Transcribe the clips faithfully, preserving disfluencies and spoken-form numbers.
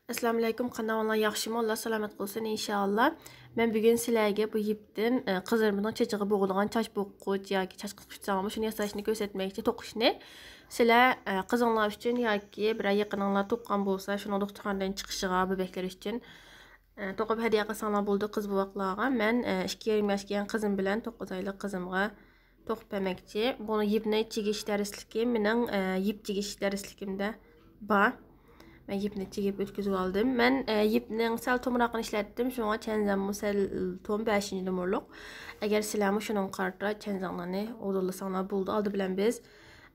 ئەسسالامۇئەلەيكۇم، قانداق ئەھۋالىڭلار، ياخشىمۇ؟ ئاللا سالامەت قىلسۇن، ئىنشائاللا. مەن بۈگۈن سىلەرگە بۇ يىپتىن، ئە، قىزلىرىمىزنىڭ چېچىغا بوغىدىغان چاچ بوغقۇچ ياكى چاچ قىسقۇچ دېسەڭلارمۇ، شۇنى ياساشنى كۆرسەتمەكچى، توقۇشنى. سىلەر، ئە، قىزىڭلار ئۈچۈن ياكى بىرەر يېقىنىڭلار تۇغقان بولسا، شۇنىڭ دوختۇرخانىدىن چىقىشىغا، بۆبەكلىرى ئۈچۈن، ئە، توقۇپ ھەدىيە قىلساڭلار بولىدۇ قىز بوۋاقلارغا. مەن، ئە، ئىككى يېرىم ياش كەلگەن قىزىم بىلەن توققۇز ئايلىق قىزىمغا توقۇپ بەرمەكچى. بۇنى يىپنى چىگىش دەرسلىكى مېنىڭ، ئە، يىپ چىگىش دەرسلىكىمدە بار. مەن يىپنى چىگىپ ئۆتكۈزۈۋالدىم. مەن، ئە، يىپنىڭ سەل تومراقىنى ئىشلەتتىم، شۇڭا چەنزەممۇ سەل توم، بەشىنچى نومۇرلۇق. ئەگەر سىلەرمۇ شۇنىڭغا قارىتا چەنزەڭلارنى ئوزۇقلىساڭلار بولىدۇ. ئالدى بىلەن بىز،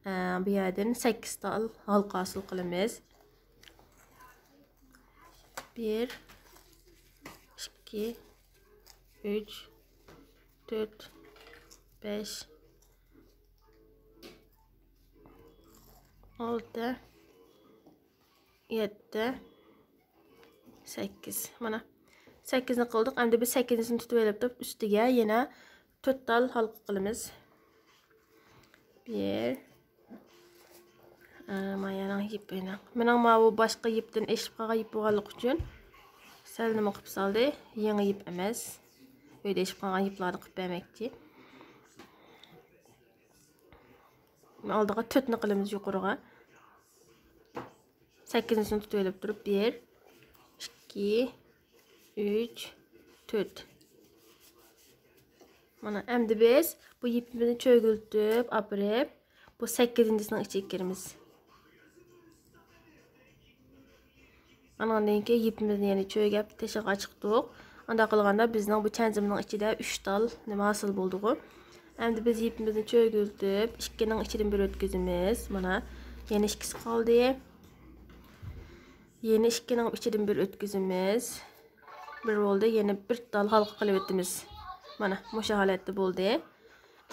ئە، بۇ يەردىن سەككىز تال ھالقا ھاسىل قىلىمىز. بىر، ئىككى، ئۈچ، تۆت، بەش، ئالتە، يەتتە، سەككىز. مانا، سەككىزنى قىلدۇق. ئەمدى بىز سەككىزىنچىسىنى تۇتۇپ ئېلىپ تۇرۇپ، ئۈستىگە يەنە تۆت تال ھالقا قىلىمىز. بىر، ئە، مايانىڭ يىپىنىڭ. مېنىڭ ماۋۇ باشقا يىپتىن ئېشىپ قالغان يىپ بولغانلىقى ئۈچۈن سەل نېمە قىلىپ سالدى. يېڭى يىپ ئەمەس. ئۆيدە ئېشىپ قالغان يىپلارنى قىلىپ بەرمەكچى. ئالدىغا تۆتنى قىلىمىز يۇقىرىغا. سەككىزىنچىسىنى تۇتۇپ ئېلىپ تۇرۇپ، بىر، ئىككى، ئۈچ، تۆت. مانا، ئەمدى بىز بۇ يىپىمىزنى چۆگۈلتۈپ ئاپىرىپ، بۇ سەككىزىنچىسىنىڭ ئىچىگە كىرىمىز. ئانىڭدىن كېيىن يىپىمىزنى يەنە چۆگەپ تېشىغا چىقتۇق. ئانداق قىلغاندا بىزنىڭ بۇ چەنزىمىزنىڭ ئىچىدە ئۈچ تال نېمە ھاسىل بولدىغۇ. ئەمدى بىز يىپىمىزنى چۆگۈلتۈپ، ئىككىنىڭ ئىچىدىن بىر ئۆتكۈزىمىز. مانا، يەنە ئىككىسى قالدى. يەنە ئىككىنىڭ ئىچىدىن بىر ئۆتكۈزىمىز. بىر بولدى، يەنە بىر تال ھالقا قىلىۋېتىمىز. مانا، مۇشۇ ھالەتتە بولدى.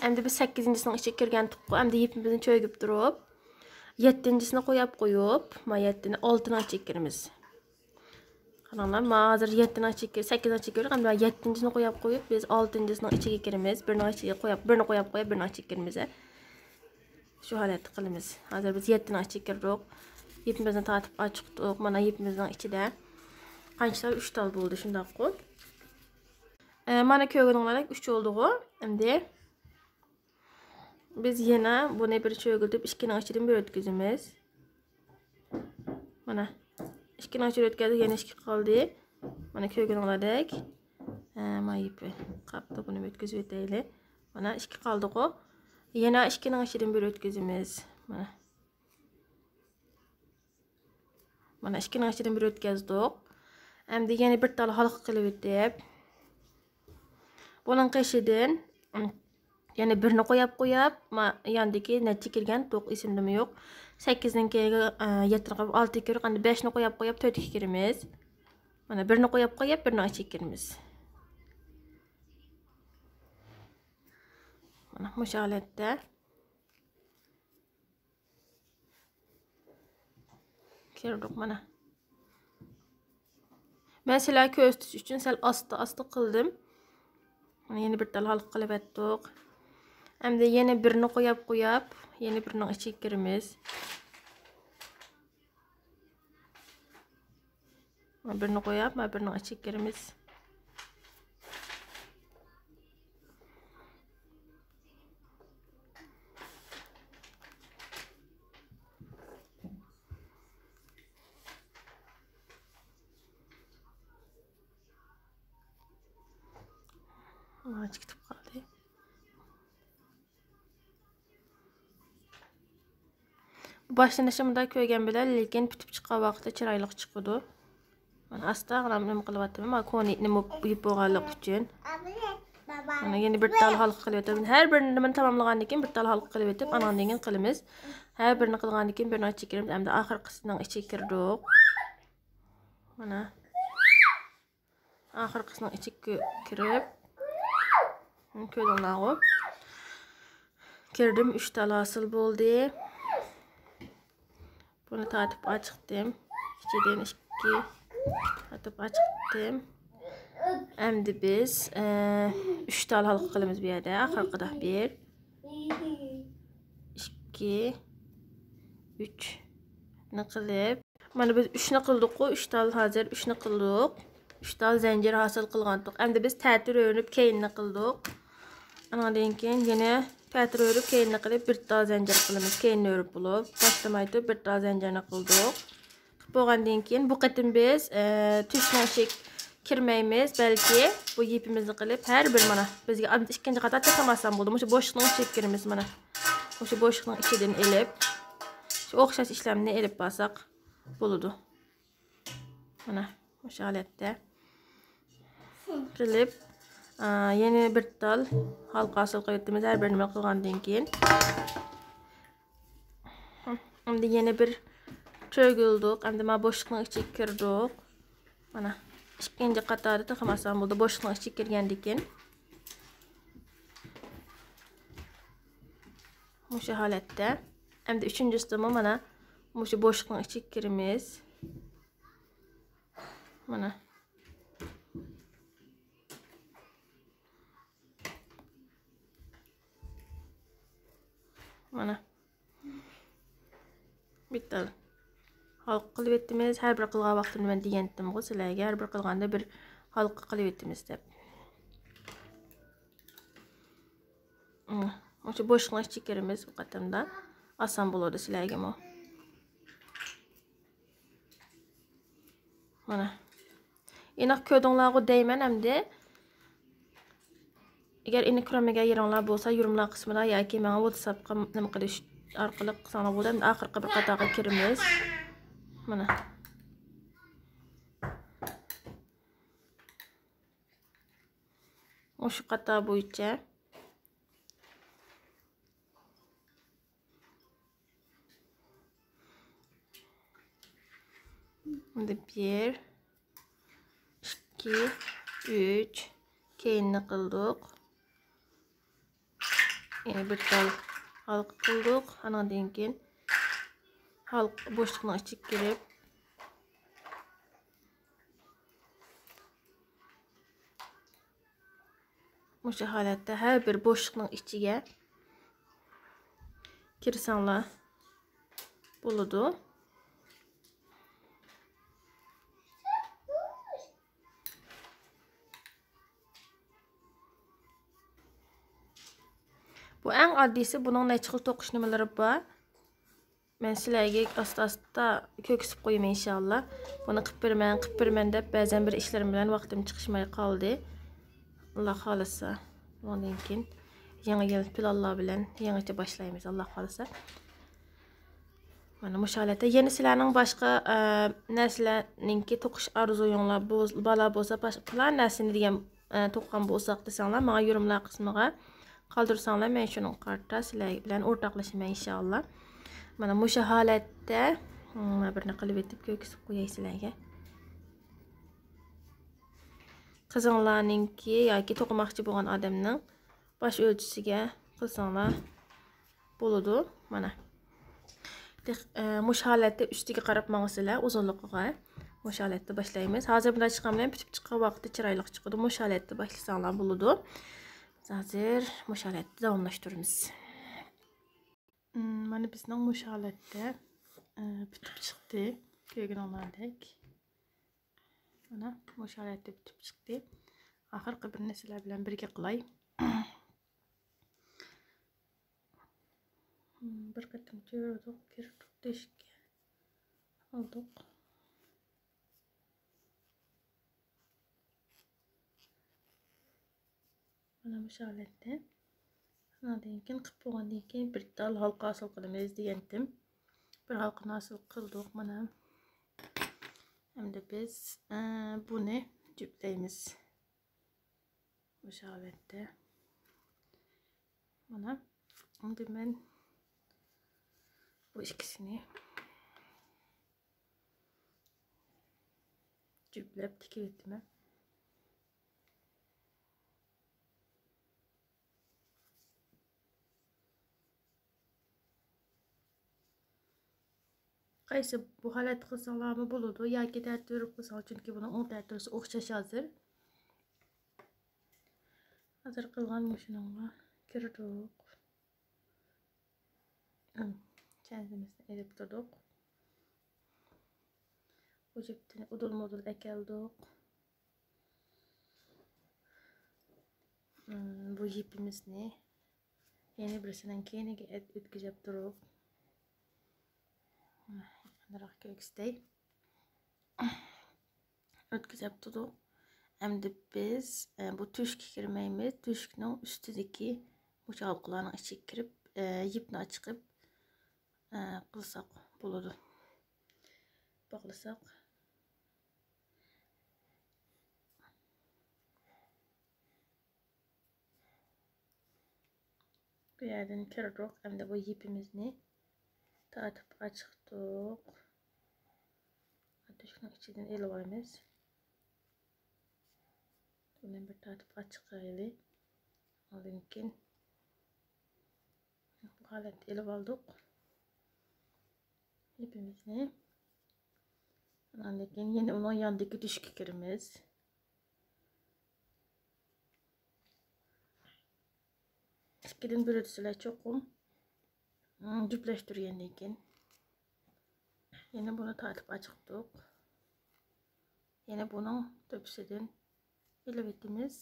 ئەمدى بىز سەككىزىنچىسىنىڭ ئىچىگە كىرگەنتۇققۇ، ئەمدى يىپىمىزنى چۆگۈپ تۇرۇپ، يەتتىنچىسىنى قوياپ قويۇپ، ما يەتتىنى، ئالتىنىڭ ئىچىگە كىرىمىز. قاراڭلار، ما ھازىر يەتتىنىڭ ئىچىگە كىر-، سەككىزنىڭ ئىچىگە كىردۇق، ئەمدى يەتتىنچىسىنى قوياپ قويۇپ، بىز ئالتىنچىسىنىڭ ئىچىگە كىرىمىز. بىرنىڭ ئىچىگە قوياپ، بىرنى قوياپ قويۇپ، بىرنىڭ ئىچىگە كىرىمىز. شۇ ھالەتتە قىلىمىز. ھازىر بىز يەتتىنىڭ ئىچىگە كىردۇق. يىپىمىزنى تارتىپ ئاچىقتۇق. مانا يىپىمىزنىڭ ئىچىدە قانچە تال؟ ئۈچ تال بولدى، شۇنداققۇ؟ ئە، مانا كۆرگىنىڭلاردەك ئۈچ بولدىغۇ. ئەمدى بىز يەنە بۇنى بىر چۆگۈلتۈپ، ئىككىنىڭ ئىچىدىن بىر ئۆتكۈزىمىز. مانا، ئىككىنىڭ ئىچىدىن ئۆتكەزدۇق، يەنە ئىككى قالدى. مانا كۆرگىنىڭلاردەك. ھە، ما يىپى قاپتۇ، بۇنى ئۆتكۈزۈپ ئۆتەيلى. مانا ئىككى قالدىغۇ. يەنە ئىككىنىڭ ئىچىدىن بىر ئۆتكۈزىمىز. مانا. مانا ئىككىنىڭ ئىچىدىن بىر ئۆتكەزدۇق. ئەمدى يەنە بىر تال ھالقا قىلىۋېتىپ، بۇنىڭ قېشىدىن، ئىم، يەنە بىرنى قوياپ قوياپ، ما-، ياندىكى نەچچە كىرگەن توق ئېسىمدىمۇ يوق. سەككىزدىن كېيىن، ئە، يەتتىنى قويۇپ، ئالتىگە كىردۇق. ئەمدى بەشنى قوياپ قوياپ، تۆتكە كىرىمىز. مانا بىرنى قوياپ قويۇپ، بىرنىڭ ئىچىگە كىرىمىز. مانا مۇشۇ ھالەتتە. كىردۇق مانا. مەن سىلەرگە كۆرسىتىش ئۈچۈن سەل ئاستا-ئاستا قىلدىم. مانا يەنە بىر تال ھالقا قىلىۋەتتۇق. ئەمدى يەنە بىرنى قوياپ قوياپ، يەنە بىرنىڭ ئىچىگە كىرىمىز. مانا بىرنى قوياپ، مانا بىرنىڭ ئىچىگە كىرىمىز. مانا كېتىپ قالدى. باشلىنىشى مۇنداق كۆرگەن بىلەن، لېكىن پۈتۈپ چىققان ۋاقتىدا چىرايلىق چىقىدۇ. مانا ئاستا غىنا نېمە قىلىۋاتىمەن، مانا كونا يىپنى مۇ-، يۇيۇپ بولغانلىقى ئۈچۈن. مانا يەنە بىر تال ھالقا قىلىۋېتىمەن. ھەر بىر نېمىنى تاماملىغاندىن كېيىن بىر تال ھالقا قىلىۋېتىپ، ئاناندىن كېيىن قىلىمىز. ھەر بىرنى قىلغاندىن كېيىن بىرنىڭ ئىچىگە كىرىمىز. ئەمدى ئاخىرقىسىنىڭ ئىچىگە كىردۇق. مانا. ئاخىرقىسىنىڭ ئىچىگە كىرىپ، كۆردۈڭلارغۇ. كىردىم، ئۈچ تال ھاسىل بولدى. بۇنى تارتىپ ئاچىقتىم. ئىچىدىن ئىككى تارتىپ ئاچىقتىم. ئەمدى بىز، ئە، ئۈچ تال ھالقا قىلىمىز بۇ يەردە. ئاخىرقىدا بىر، ئىككى، ئۈچنى قىلىپ، مانا بىز ئۈچنى قىلدۇققۇ، ئۈچ تال ھازىر، ئۈچنى قىلدۇق. ئۈچ تال زەنجىر ھاسىل قىلغانتۇق. ئەمدى بىز تەتۈر ئۆرۈپ كەينىنى قىلدۇق. ئانىڭدىن كېيىن يەنە تەتۈر ئۆرۈپ كەينىنى قىلىپ، بىر تال زەنجىر قىلىمىز. كەينىنى ئۆرۈپ بولۇپ، باشلىماي تۇرۇپ بىر تال زەنجىرنى قىلدۇق. قىلىپ بولغاندىن كېيىن بۇ قېتىم بىز، ئە، تۈشنىڭ ئىچىگە كىرمەيمىز، بەلكى بۇ يىپىمىزنى قىلىپ، ھەر بىر مانا بىزگە ئىككىنچى قاتار تېخىمۇ ئاسان بولدى. مۇشۇ بوشلۇقنىڭ ئىچىگە كىرىمىز مانا. مۇشۇ بوشلۇقنىڭ ئىچىدىن ئېلىپ، شۇ ئوخشاش ئىشلەمنى ئېلىپ بارساق بولىدۇ. مانا مۇشۇ ھالەتتە قىلىپ، ئا، يەنە بىر تال ھالقا ھاسىل قىلىۋېتىمىز ھەر بىر نېمە قىلغاندىن كېيىن. ئەمدى يەنە بىر چۆگۈلدۇق. ئەمدى مانا بوشلۇقنىڭ ئىچىگە كىردۇق. مانا ئىككىنچى قاتاردا تېخىمۇ ئاسان بولدى. بوشلۇقنىڭ ئىچىگە كىرگەندىن كېيىن مۇشۇ ھالەتتە. ئەمدى ئۈچىنچىسىدىمۇ مانا مۇشۇ بوشلۇقنىڭ ئىچىگە كىرىمىز. مانا. مانا. بىتتال ھالقا قىلىۋېتىمىز. ھەر بىر قىلغان ۋاقتىمدا مەن دېگەنتىمغۇ سىلەرگە، ھەر بىر قىلغاندا بىر ھالقا قىلىۋېتىمىز دەپ. مم، مۇشۇ بوشلۇقنىڭ ئىچىگە كىرىمىز بۇ قېتىمدا. ئاسان بولىدۇ سىلەرگىمۇ. مانا. ئېنىق كۆردۈڭلارغۇ دەيمەن ئەمدى. ئەگەر ئېنىق كۆرەلمىگەن يېرىڭلار بولسا، يورۇملار قىسمىدا ياكى ماڭا ۋاتساپقا نېمە قىلىش ئارقىلىق قىلساڭلار بولىدۇ. ئەمدى ئاخىرقى بىر قاتارغا كىرىمىز. مانا. مۇشۇ قاتار بويىچە. ئەمدى بىر، ئىككى، ئۈچ، كەينىنى قىلدۇق. يەنە بىر تال ھالقا قىلدۇق. ئانىڭدىن كېيىن ھالقا بوشلۇقنىڭ ئىچىگە كىرىپ، مۇشۇ ھالەتتە ھەر بىر بوشلۇقنىڭ ئىچىگە كىرسەڭلار بولىدۇ. بۇ ئەڭ ئاددىيسى، بۇنىڭ نەچچە خىل توقۇش نېمىلىرى بار. مەن سىلەرگە ئاستا-ئاستا كۆرسىتىپ قويىمەن ئىنشاللا. بۇنى قىلىپ بېرىمەن، قىلىپ بېرىمەن دەپ بەزەن بىر ئىشلىرىم بىلەن ۋاقتىم چىقىشماي قالدى. ئاللا خالىسا، ئۇنىڭدىن كېيىن يېڭى يىل پىلانلار بىلەن يېڭىچە باشلايمىز، ئاللا خالىسا. مانا مۇشۇ ھالەتتە. يەنە سىلەرنىڭ باشقا، ئە، نەرسىلەرنىڭكى توقۇش ئارزۇيۇڭلار بولسا، بالار بولسا، باش-، پالان نەرسىنى دېگەن، ئە، توقۇغان بولساق دېسەڭلار، ماڭا يورۇملار قىسمىغا قالدۇرساڭلار، مەن شۇنىڭغا قارىتا سىلەر بىلەن ئورتاقلىشىمەن ئىنشاللا. مانا مۇشۇ ھالەتتە، مم، بىرنى قىلىۋېتىپ كۆرسىتىپ قوياي سىلەرگە. قىزىڭلارنىڭكى ياكى توقۇماقچى بولغان ئادەمنىڭ باش ئۆلچىسىگە قىلساڭلار بولىدۇ. مانا. تېخ-، ئە، مۇشۇ ھالەتتە ئۈستىگە قاراپ ماڭىسىلەر ئۇزۇنلۇقىغا. مۇشۇ ھالەتتە باشلايمىز. ھازىر بۇنداق چىققان بىلەن پۈتۈپ چىققان ۋاقتى چىرايلىق چىقىدۇ. مۇشۇ ھالەتتە باشلىساڭلار بولىدۇ. بىز ھازىر مۇشۇ ھالەتتە داۋاملاشتۇرىمىز. مم، مانا بىزنىڭ مۇشۇ ھالەتتە، ئە، پۈتۈپ چىقتى. كۆرگىنىڭلاردەك. مانا مۇشۇ ھالەتتە پۈتۈپ چىقتى. ئاخىرقى بىرنى سىلەر بىلەن بىرگە قىلاي. بىر قېتىم چۆرۈدۇق، كىردۇق تۆشۈككە. ئالدۇق. مانا مۇشۇ ھالەتتە. شۇنىڭدىن كېيىن قىلىپ بولغاندىن كېيىن بىر تال ھالقا ھاسىل قىلىمىز دېگەنتىم. بىر ھالقىنى ھاسىل قىلدۇق مانا. ئەمدى بىز، ئە، بۇنى جۈپلەيمىز. مۇشۇ ھالەتتە. مانا. ئەمدى مەن بۇ ئىككىسىنى جۈپلەپ تىكىۋېتىمەن. قايسى بۇ ھالەتتە قىلساڭلارمۇ بولىدۇ ياكى تەتۈرۈپ قىلساڭلار، چۈنكى بۇنىڭ ئوڭ تەتۈرىسى ئوخشاش ھازىر. ھازىر قىلغان مۇشۇنىڭغا كىردۇق. چەنزىمىزنى ئېلىپ تۇردۇق. بۇ جۈپتىنى ئۇدۇل-مۇدۇل ئەكەلدۇق. مم، بۇ يىپىمىزنى يەنە بىرسىنىڭ كەينىگە ئەت-، ئۆتكۈزۈپ تۇرۇپ، يېقىنراق كۆرسىتەي. ئۆتكۈزۈپ تۇردۇق. ئەمدى بىز، ئە، بۇ تۆشۈككە كىرمەيمىز. تۆشۈكنىڭ ئۈستىدىكى مۇشۇ ھالقىلارنىڭ ئىچىگە كىرىپ، ئە، يىپنى ئاچىقىپ، ئە، قىلساق بولىدۇ. باغلىساق. بۇ يەردىن كىردۇق. ئەمدى بۇ يىپىمىزنى تارتىپ ئاچىقتۇق. تۆشۈكنىڭ ئىچىدىن ئېلىۋالىمىز. بۇنى بىر تارتىپ ئاچىقايلى. ئاندىن كېيىن بۇ ھالەتتە ئېلىۋالدۇق يىپىمىزنى. ئاندىن كېيىن يەنە ئۇنىڭ يانىدىكى تۆشۈككە كىرىمىز. ئىككىدىن بۆلىدىسىلەر چوقۇم، ئىم، جۈپلەشتۈرگەندىن كېيىن. يەنە بۇنى تارتىپ ئاچىقتۇق. يەنە بۇنىڭ تۆپىسىدىن ئېلىۋېتىمىز.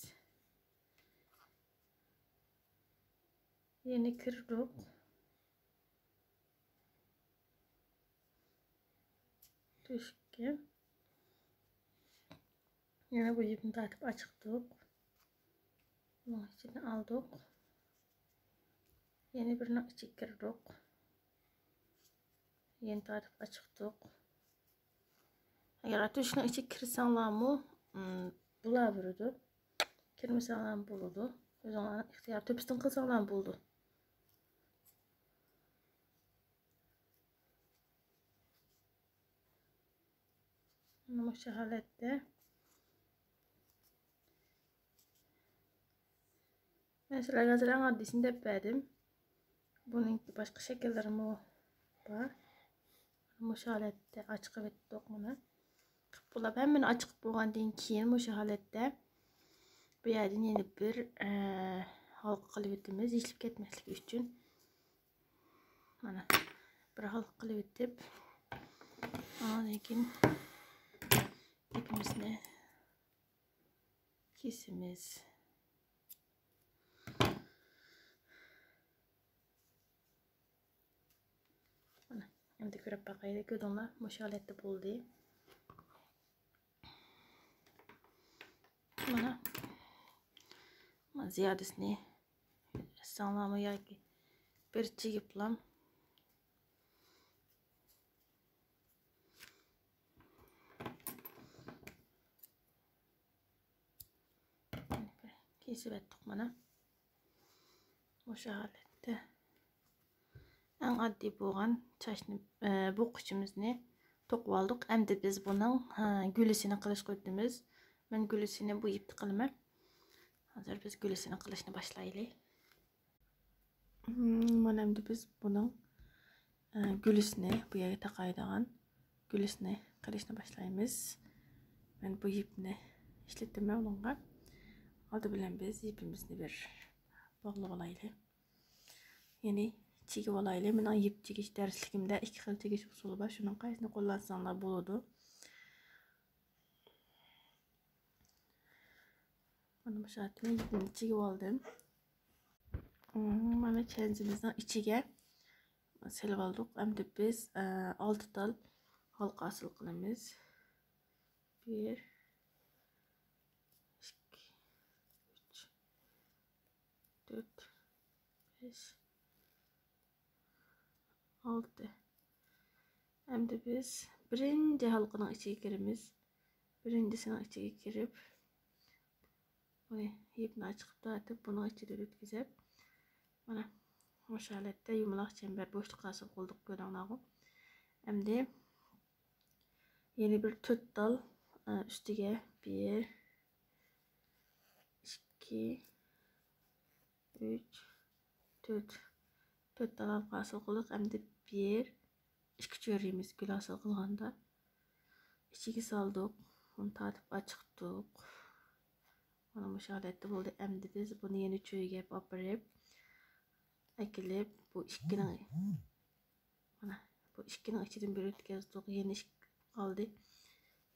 يەنە كىردۇق. تۆشۈككە. يەنە بۇ يىپنى تارتىپ ئاچىقتۇق. بۇنىڭ ئىچىدىن ئالدۇق. يەنە بىرىنىڭ ئىچىگە كىردۇق. يەنە تارتىپ ئاچىقتۇق. ئەگەر تۆشۈكنىڭ ئىچىگە كىرسەڭلارمۇ، ئىم، بولاۋېرىدۇ. كىرمىسەڭلارمۇ بولىدۇ. ئۆزۈڭلارنىڭ ئىختىيارى، تۆپىسىدىن قىلساڭلارمۇ بولىدۇ. مانا مۇشۇ ھالەتتە. مەن سىلەرگە ھازىر ئەڭ ئاددىيسىنى دەپ بەردىم. بۇنىڭ باشقا شەكىللىرىمۇ بار. مۇشۇ ھالەتتە ئاچىقىۋېتتۇق مانا. قىپ بولاپ ھەممىنى ئاچىقىپ بولغاندىن كېيىن مۇشۇ ھالەتتە بۇ يەردىن يەنە بىر، ئە، ھالقا قىلىۋېتىمىز، يېشىلىپ كەتمەسلىكى ئۈچۈن. مانا، بىر ھالقا قىلىۋېتىپ، ئاندىن كېيىن يىپىمىزنى كېسىمىز. مانا، ئەمدى كۆرۈپ باقايلى، كۆردۈڭلار، مۇشۇ ھالەتتە بولدى. مانا، مانا زىيادىسىنى ئەتسەڭلارمۇ ياكى بىر چىگىپلام. كېسىۋەتتۇق مانا. مۇشۇ ھالەتتە. ئەڭ ئاددىي بولغان چاچنى، ئە، بۇ قۇچىمىزنى توقۇۋالدۇق. ئەمدى بىز بۇنىڭ، ئە، گۈلىسىنى قىلىشقا ئۆتىمىز. مەن گۈلىسىنى بۇ يىپتا قىلىمەن. ھازىر بىز گۈلىسىنى قىلىشنى باشلايلى. مم، مانا ئەمدى بىز بۇنىڭ، ئە، گۈلىسىنى، بۇ يەرگە تاقايدىغان گۈلىسىنى قىلىشنى باشلايمىز. مەن بۇ يىپنى ئىشلىتىمەن ئۇنىڭغا. ئالدى بىلەن بىز يىپىمىزنى بىر باغلىۋالايلى. يەنى چىگىۋالايلى. مېنىڭ يىپ چىگىش دەرسلىكىمدە ئىككى خىل چىگىش ئۇسۇلى بار. شۇنىڭ قايسىنى قوللانساڭلار بولىدۇ. مانا مۇشۇ يىپنى چىگىۋالدىم. مانا چەنزىمىزنىڭ ئىچىگە سېلىۋالدۇق. ئەمدى بىز، ئە، ئالتە تال ھالقا ھاسىل قىلىمىز. بىر، ئىككى، ئۈچ، تۆت، بەش، ئالتە. ئەمدى بىز بىرىنچى ھالقىنىڭ ئىچىگە كىرىمىز. بىرىنچىسىنىڭ ئىچىگە كىرىپ، بۇنى يىپنى ئاچىقىپ تارتىپ، بۇنىڭ ئىچىدىن ئۆتكۈزۈپ، مانا مۇشۇ ھالەتتە يۇمىلاق چەمبەر بوشلۇق ھاسىل قىلدۇق، كۆردۈڭلارغۇ. ئەمدى يەنە بىر تۆت تال، ئە، ئۈستىگە بىر، ئىككى، ئۈچ، تۆت. تۆت تال ھالقا ھاسىل قىلدۇق. ئەمدى بىر، ئىككى چۆرىيىمىز گۈل ھاسىل قىلغاندا. ئىچىگە سالدۇق. بۇنى تارتىپ ئاچىقتۇق. مانا مۇشۇ ھالەتتە بولدى. ئەمدى بىز بۇنى يەنە چۆگەپ ئاپىرىپ، ئەكېلىپ، بۇ ئىككىنىڭ، مانا، بۇ ئىككىنىڭ ئىچىدىن بىر ئۆتكۈزدۇق. يەنە ئىككى قالدى.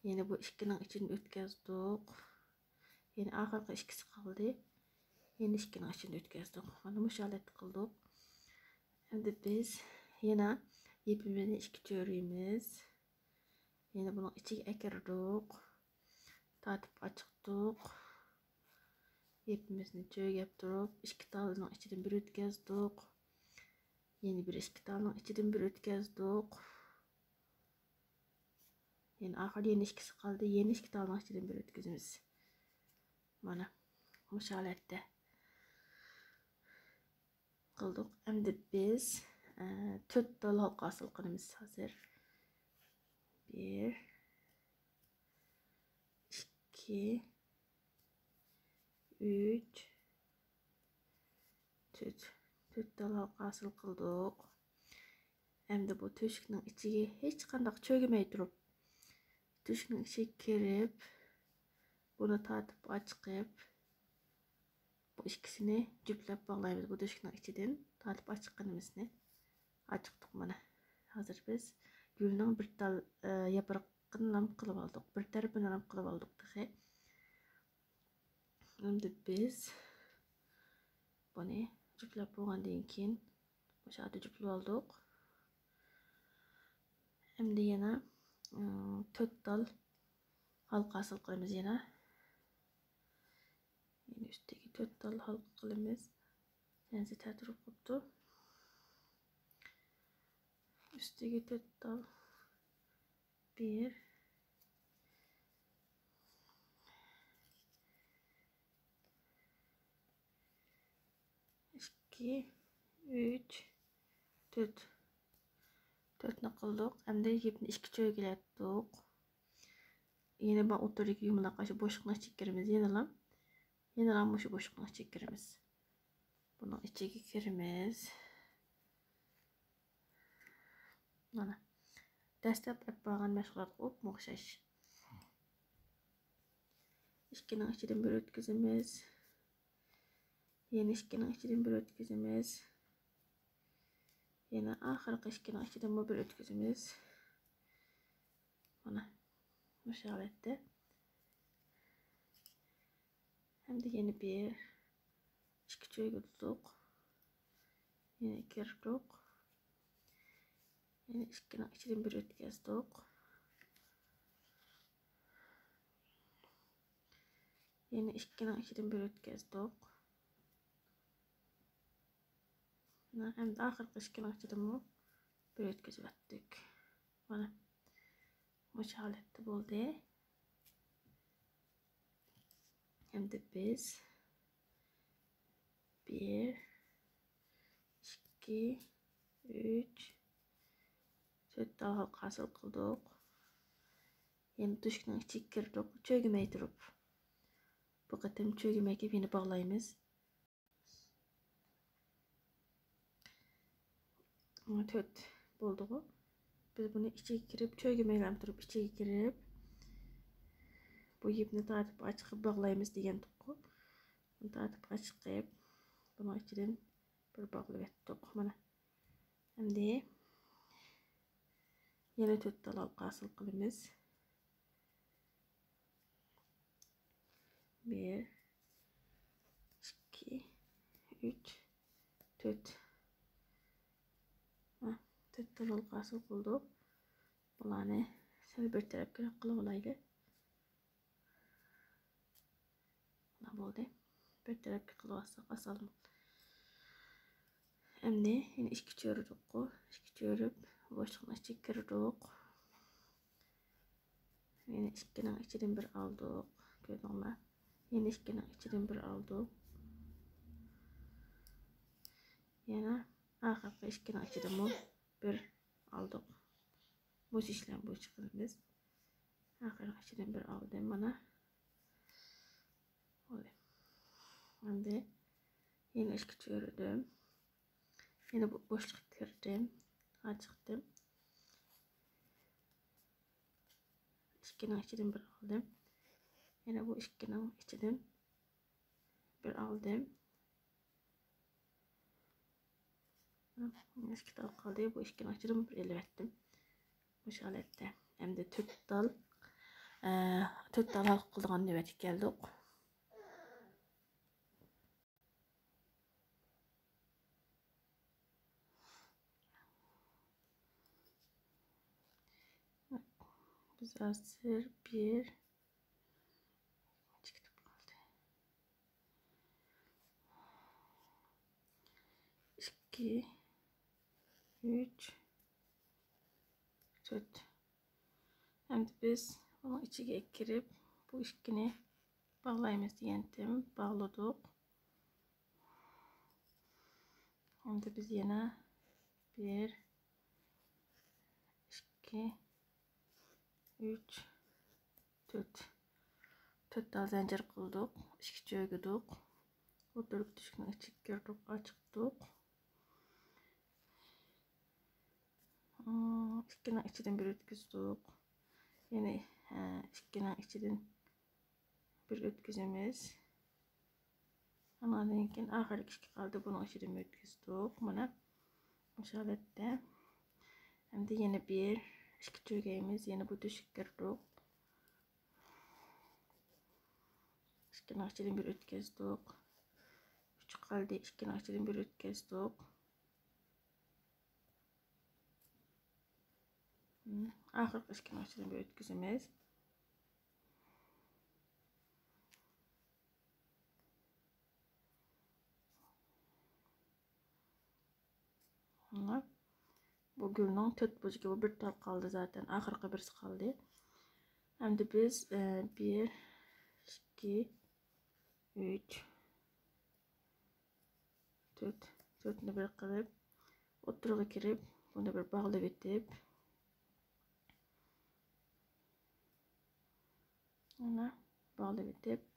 يەنە بۇ ئىككىنىڭ ئىچىدىن ئۆتكۈزدۇق. يەنە ئاخىرقى ئىككىسى قالدى. يەنە ئىككىنىڭ ئىچىدىن ئۆتكۈزدۇق. مانا مۇشۇ ھالەتتە قىلدۇق. ئەمدى بىز يەنە يىپىمىزنى ئىككى چۆرىيمىز. يەنە بۇنىڭ ئىچىگە ئەكىردۇق. تارتىپ ئاچىقتۇق. يىپىمىزنى چۆگەپ تۇرۇپ، ئىككى تالنىڭ ئىچىدىن بىر ئۆتكۈزدۇق. يەنە بىر ئىككى تالنىڭ ئىچىدىن بىر ئۆتكۈزدۇق. يەنە ئاخىرى يەنە ئىككىسى قالدى. يەنە ئىككى تالنىڭ ئىچىدىن بىر ئۆتكۈزىمىز. مانا مۇشۇ ھالەتتە قىلدۇق. ئەمدى بىز، ئە، تۆت تال ھالقا ھاسىل قىلىمىز ھازىر. بىر، ئىككى، ئۈچ، تۆت. تۆت تال ھالقا ھاسىل قىلدۇق. ئەمدى بۇ تۆشۈكنىڭ ئىچىگە ھېچقانداق چۆگىمەي تۇرۇپ، تۆشۈكنىڭ ئىچىگە كىرىپ، بۇنى تارتىپ ئاچىقىپ، بۇ ئىككىسىنى جۈپلەپ باغلايمىز. بۇ تۆشۈكنىڭ ئىچىدىن تارتىپ ئاچىققىنىمىزنى ئاچىقتۇق مانا. ھازىر بىز گۈلنىڭ بىر تال، ئە، ياپرىقىنىلا قىلىپ ئالدۇق. بىر تەرىپىنىلا قىلىپ ئالدۇق تېخى. ئەمدى بىز بۇنى جۈپلەپ بولغاندىن كېيىن، مۇشۇ يەردە جۈپلەپ ئالدۇق. ئەمدى يەنە، ئىم، تۆت تال ھالقا ھاسىل قىلىمىز يەنە. يەنە ئۈستىگە تۆت تال ھالقا قىلىمىز. يەنە تەتۈرۈپ قوپتۇ. ئۈستىگە تۆت تال. بىر، ئىككى، ئۈچ، تۆت. تۆتنى قىلدۇق. ئەمدى يىپنى ئىككى چۆگىلەتتۇق. يەنە بۇ ئوتتۇرىدىكى يۇمىلاق ئاشۇ بوشلۇقنىڭ ئىچىگە كىرىمىز. يەنىلا، يەنىلا مۇشۇ بوشلۇقنىڭ ئىچىگە كىرىمىز. بۇنىڭ ئىچىگە كىرىمىز. مانا، دەسلەپ ئېلىپ بارغان مەشغۇلاتقا ئوپمۇ ئوخشاش. ئىككىنىڭ ئىچىدىن بىر ئۆتكۈزىمىز. يەنە ئىككىنىڭ ئىچىدىن بىر ئۆتكۈزىمىز. يەنە ئاخىرقى ئىككىنىڭ ئىچىدىنمۇ بىر ئۆتكۈزىمىز. مانا، مۇشۇ ھالەتتە. ئەمدى يەنە بىر، ئىككى چۆگە تۇتۇق. يەنە كىردۇق. يەنە ئىككىنىڭ ئىچىدىن بىر ئۆتكۈزدۇق. يەنە ئىككىنىڭ ئىچىدىن بىر ئۆتكۈزدۇق. مانا، ئەمدى ئاخىرقى ئىككىنىڭ ئىچىدىنمۇ بىر ئۆتكۈزۈۋەتتۇق. مانا، مۇشۇ ھالەتتە بولدى. ئەمدى بىز بىر، ئىككى، ئۈچ، تۆت تال ھالقا ھاسىل قىلدۇق. يەنە تۆشۈكنىڭ ئىچىگە كىردۇق، چۆگىمەي تۇرۇپ. بۇ قېتىم چۆگىمەي كىرىپ يەنە باغلايمىز. تۆت بولدىغۇ. بىز بۇنى ئىچىگە كىرىپ، چۆگىمەيلا تۇرۇپ، ئىچىگە كىرىپ، بۇ يىپنى تارتىپ ئاچىقىپ باغلايمىز دېگەنتۇققۇ. بۇنى تارتىپ ئاچىقىپ، بۇنىڭ ئىچىدىن بىر باغلىۋەتتۇق. مانا. ئەمدى يەنە تۆت تال ھالقا ھاسىل قىلىمىز. بىر، ئىككى، ئۈچ، تۆت. ھە، تۆت تال ھالقا ھاسىل قىلدۇق. بۇلارنى سەل بىر تەرەپكە قىلىۋالايلى. مانا بولدى. بىر تەرەپكە قىلىۋالساق ئاسانلا. ئەمدى يەنە ئىككى چۆرىدۇققۇ. ئىككى چۆرۈپ، بوشلۇقنىڭ ئىچىگە كىردۇق. يەنە ئىككىنىڭ ئىچىدىن بىر ئالدۇق. كۆردۈڭلار؟ يەنە ئىككىنىڭ ئىچىدىن بىر ئالدۇق. يەنە ئاخىرقى ئىككىنىڭ ئىچىدىنمۇ بىر ئالدۇق. مۇشۇ ئىشلار بويىچە قىلىمىز. ئاخىرقى ئىچىدىن بىر ئالدىم، مانا. بولدى. ئەمدى يەنە ئىككى چۆرىدىم. يەنە بۇ بوشلۇققا كىردىم. ئاچىقتىم. ئىككىنىڭ ئىچىدىن بىر ئالدىم. يەنە بۇ ئىككىنىڭ ئىچىدىن بىر ئالدىم. ئىككى تال قالدى. بۇ ئىككىنىڭ ئىچىدىن بىر ئېلىۋەتتىم. مۇشۇ ھالەتتە. ئەمدى تۆت تال ئە، تۆت تال ھالقا قىلىدىغان نۆۋەتكە كەلدۇق. بىز ھازىر بىر، چىقىپ قالدى. ئىككى، ئۈچ، تۆت. ئەمدى بىز بۇنىڭ ئىچىگە كىرىپ، بۇ ئىككىنى باغلايمىز دېگەنتىم، باغلىدۇق. ئەمدى بىز يەنە بىر، ئىككى، ئۈچ، تۆت. تۆت تال زەنجىر قىلدۇق، ئىككى چۆگىدۇق. ئوتتۇرىدىكى تۆشۈكنىڭ ئىچىگە كىردۇق، ئاچتۇق. ئىككىنىڭ ئىچىدىن بىر ئۆتكۈزدۇق. يەنە، ھە، ئىككىنىڭ ئىچىدىن بىر ئۆتكۈزىمىز. ئاندىن كېيىن ئاخىرقى ئىككى قالدى، بۇنىڭ ئىچىدىن بىر ئۆتكۈزدۇق. مانا، مۇشۇ ھالەتتە. ئەمدى يەنە بىر، ئىككى چۆگەيمىز، يەنە بۇ تۆشۈككە كىردۇق. ئىككىنىڭ ئىچىدىن بىر ئۆتكۈزدۇق. ئۈچ قالدى، ئىككىنىڭ ئىچىدىن بىر ئۆتكۈزدۇق. ئاخىرقى ئىككىنىڭ ئىچىدىن بىر ئۆتكۈزىمىز. مانا. بۇ گۈلنىڭ تۆت بۇرجىكى، بۇ بىر تال قالدى زاتەن، ئاخىرقى بىرسى قالدى. ئەمدى بىز، ئە، بىر، ئىككى، ئۈچ، تۆت، تۆتنى بىر قىلىپ، ئوتتۇرىغا كىرىپ، بۇنى بىر باغلىۋېتىپ، مانا، باغلىۋېتىپ،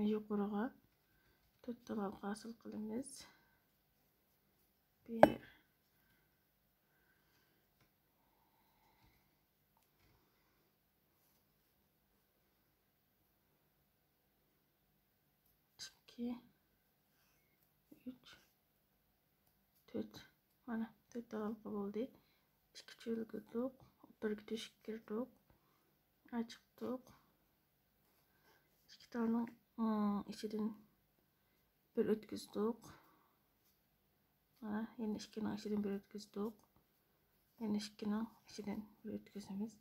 يۇقىرىغا تۆت تال ھالقا ھاسىل قىلىمىز. بىر، ئىككى، ئۈچ، تۆت. مانا، تۆت تال ھالقا بولدى. ئىككى چۆگىدۇق، بىرگە تۆشۈك كىردۇق، ئاچتۇق. ئىككى تالنىڭ، ئىم، ئىچىدىن بىر ئۆتكۈزدۇق. مانا، يەنە ئىككىنىڭ ئىچىدىن بىر ئۆتكۈزدۇق. يەنە ئىككىنىڭ ئىچىدىن بىر ئۆتكۈزىمىز.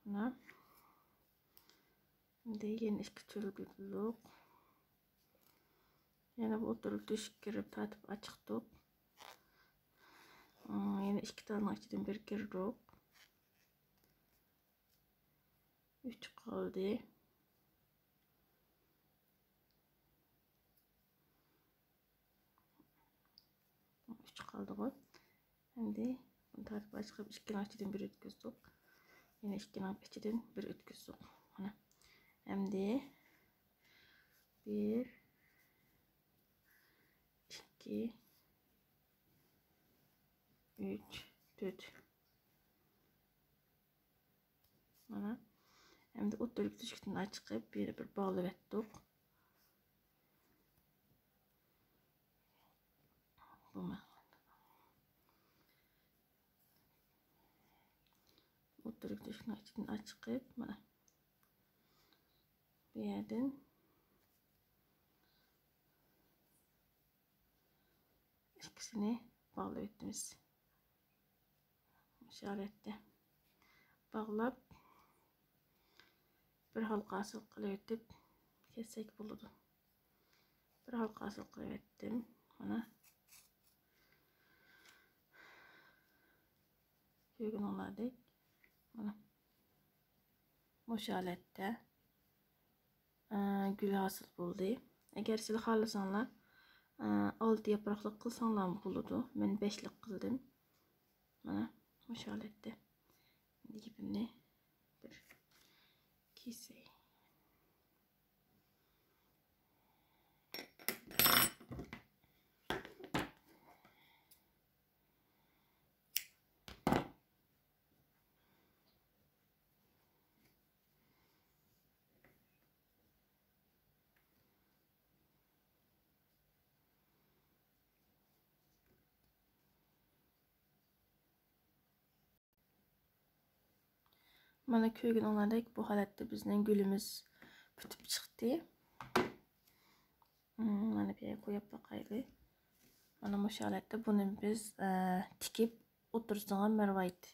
مانا. ئەمدى يەنە ئىككى چۆگىدۇق. يەنە بۇ ئوتتۇرىغا تۆشۈك كىرىپ تارتىپ ئاچتۇق. ئىم، يەنە ئىككى تالنىڭ ئىچىدىن بىر كىردۇق. ئۈچ قالدى. ئۈچ قالدىغۇ. ئەمدى بۇنى تارتىپ ئاچىقىپ، ئىككىنىڭ ئىچىدىن بىر ئۆتكۈزدۇق. يەنە ئىككىنىڭ ئىچىدىن بىر ئۆتكۈزدۇق. مانا. ئەمدى بىر، ئىككى، ئۈچ، تۆت. مانا. ئەمدى ئوتتۇرىدىكى تۆشۈكتىن ئاچىقىپ، بىر، بىر باغلىۋەتتۇق. بۇ مەن. ئوتتۇرىدىكى تۆشۈكنىڭ ئىچىدىن ئاچىقىپ، مانا. بۇ يەردىن ئىككىسىنى باغلىۋېتىمىز. مۇشۇ ھالەتتە باغلاپ، بىر ھالقا ھاسىل قىلىۋېتىپ كەتسەك بولىدۇ. بىر ھالقا ھاسىل قىلىۋەتتىم. مانا. كۆرگىنىڭلاردەك. مانا. مۇشۇ ھالەتتە. ئە، گۈل ھاسىل بولدى. ئەگەر سىلەر خالىساڭلار، ئە، ئالتە ياپراقلىق قىلساڭلارمۇ بولىدۇ. مەن بەشلىك قىلدىم. مانا، مۇشۇ ھالەتتە. يىپىمنى بىر كېسەي. مانا كۆرگىنىڭلاردەك بۇ ھالەتتە بىزنىڭ گۈلىمىز پۈتۈپ چىقتى. مم، مانا بۇ يەرگە قويۇپ باقايلى. مانا مۇشۇ ھالەتتە بۇنى بىز، ئە، تىكىپ ئوتتۇرىسىغا مەرۋايىت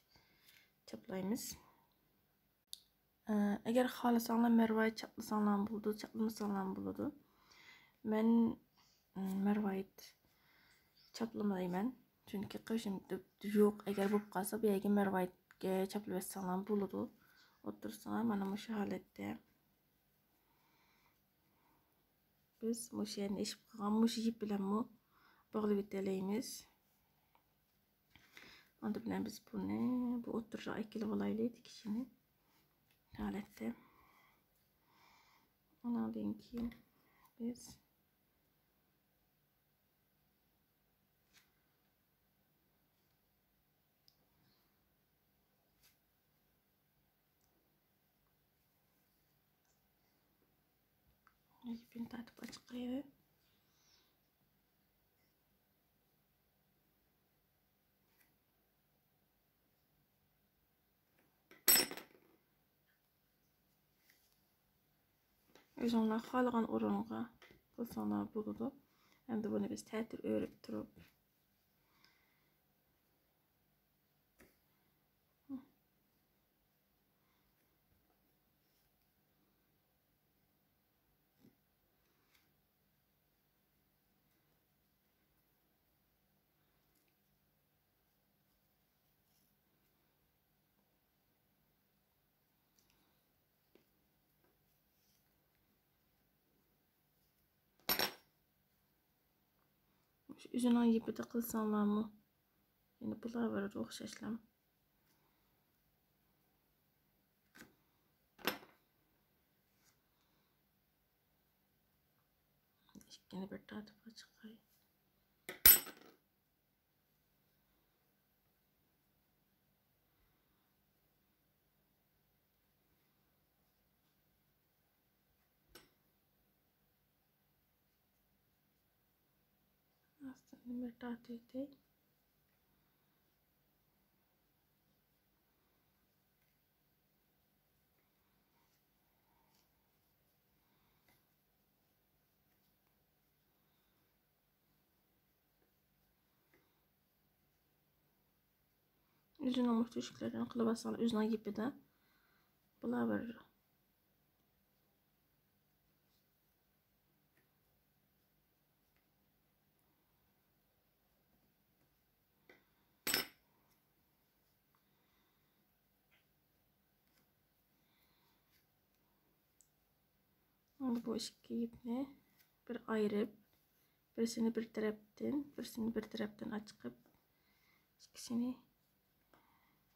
چاپلايمىز. ئە، ئەگەر خالىساڭلار مەرۋايىت چاپلىساڭلارمۇ بولىدۇ، چاپلىمىساڭلارمۇ بولىدۇ. مەن، ئە، مەرۋايىت چاپلىمايمەن. چۈنكى قېشىم يوق. ئەگەر بولۇپ قالسا، بۇ يەرگە مەرۋايىتكە چاپلىۋەتسەڭلارمۇ بولىدۇ. ئوتتۇرىسىغا مانا مۇشۇ ھالەتتە. بىز مۇشۇ يەرنى ئېشىپ قالغان مۇشۇ يىپ بىلەنمۇ باغلىۋېتەلەيمىز. ئاندىن بىلەن بىز بۇنى بۇ ئوتتۇرىغا ئەكېلىپ ئالايلى، تىكىشىنى ھالەتتە. ئۇنىڭدىن كېيىن بىز يىپىنى تارتىپ ئاچىقايلى. ئۆزۈڭلار خالىغان ئورۇنغا قىلساڭلار بولىدۇ. ئەمدى بۇنى بىز تەتۈر ئۆرۈپ تۇرۇپ، مۇشۇ ئۆزىنىڭ يىپىدە قىلساڭلارمۇ يەنە بولاۋېرىدۇ ئوخشاشلا. ئىككىنى بىر تارتىپ چىقاي. ئاستىدىن بىر تارتىۋېتەي. ئۆزىنىڭ مۇشۇ تۆشۈكلىرىنى قىلىۋالساڭلار، ئۆزىنىڭ يىپىدە بولاۋېرىدۇ. ئەمدى بۇ ئىككى يىپنى بىر ئايرىپ، بىرسىنى بىر تەرەپتىن، بىرسىنى بىر تەرەپتىن ئاچىقىپ، ئىككىسىنى،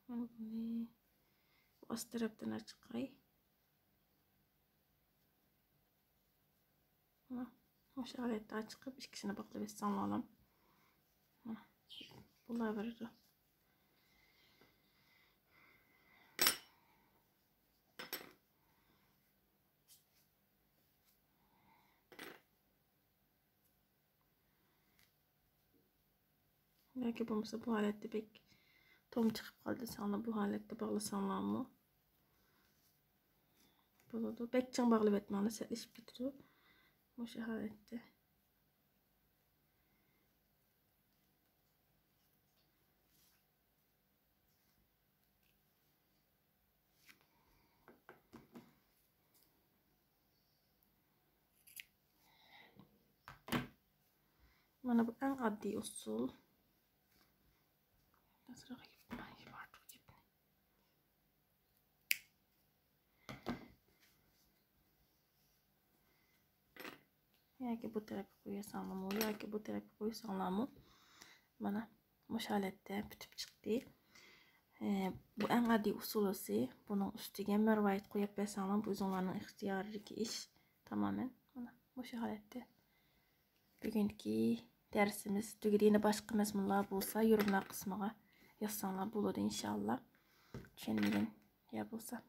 مانا بۇنى بۇ ئاست تەرەپتىن ئاچىقاي. مانا مۇشۇ ھالەتتە ئاچىقىپ، ئىككىسىنى باغلىۋەتسەڭلار، مانا بولاۋېرىدۇ. ياكى بولمىسا بۇ ھالەتتە بەك توم چىقىپ قالدى دېسەڭلار، بۇ ھالەتتە باغلىساڭلارمۇ بولىدۇ. بەك چىڭ باغلىۋەتمەڭلار، سەتلىشىپ كېتىدۇ. مۇشۇ ھالەتتە. مانا بۇ ئەڭ ئاددىي ئۇسۇل. ياكى بۇ تەرەپكە قويساڭلارمۇ، ياكى بۇ تەرەپكە قويساڭلارمۇ، مانا مۇشۇ ھالەتتە پۈتۈپ چىقتى. ئە، بۇ ئەڭ ئاددىي ئۇسۇلىسى. بۇنىڭ ئۈستىگە مەرۋايىت قويۇپ بەرسەڭلار، بۇ ئۆزۈڭلارنىڭ ئىختىيارىدىكى ئىش. تامامەن مانا مۇشۇ ھالەتتە. بۈگۈنكى دەرسىمىز تۈگىدى. يەنە باشقا مەزمۇنلار بولسا، يورۇملار قىسمىغا يازساڭلار بولىدۇ، ئىنشائاللا. چۈشەنمىگەن يەر بولسا.